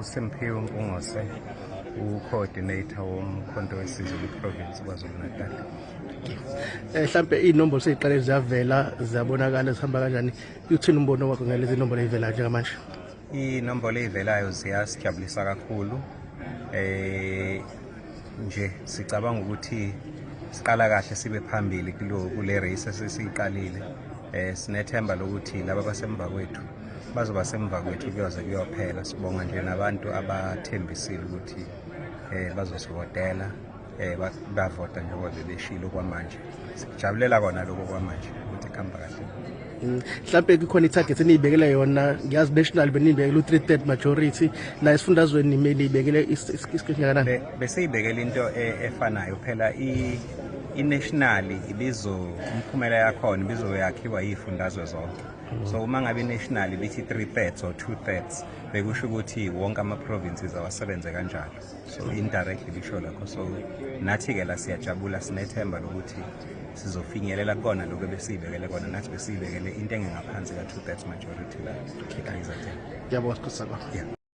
uSimphiwe Mpungose, u-coordinator woMkhonto weSizwe kwi-province KwaZulu-Natal. Mhlambe inombolo seziqale ziyavela, ziyabonakala, zihamba kanjani? Uthini umbono wakho ngalezi nombolo ezivelayo njengamanje? Inombolo ey'velayo ziyasijabulisa kakhulu. Nje sicabanga ukuthi siqala kahle, sibe phambili kule race esesiyiqalile. Sinethemba lokuthi laba abasemva kwethu bazoba semva kwethu kuyoze kuyophela. Sibonga nje nabantu abathembisile ukuthi bazosivotela, bavota njengoba bebeshilo. Kwamanje sikujabulela kona lokho kwamanje ukuthi kuhamba kahle. Mhlambe kukhona i-target eniyibekele yona? Ngiyazi national beniyibekele u-3/3 majority, la esifundazweni niyibekele isingakanani? Besiyibekele into efanayo phela. I-national ibizo, umphumela yakhona ibizoyakhiwa yifundazwe zonke. So uma ngabe i-national ibithi 3/3 or 2/3, bekusho ukuthi wonke ama-provinces awasebenze kanjalo. So indirectly bisho lokho. So nathi-ke la siyajabula, sinethemba lokuthi sizofinyelela kukona lokho ebesiyibekele kona. Nathi besiyibekele into engengaphansi ka-2/3 majority la e-KZN. Ngiyabonga, sikhosana. Yeah.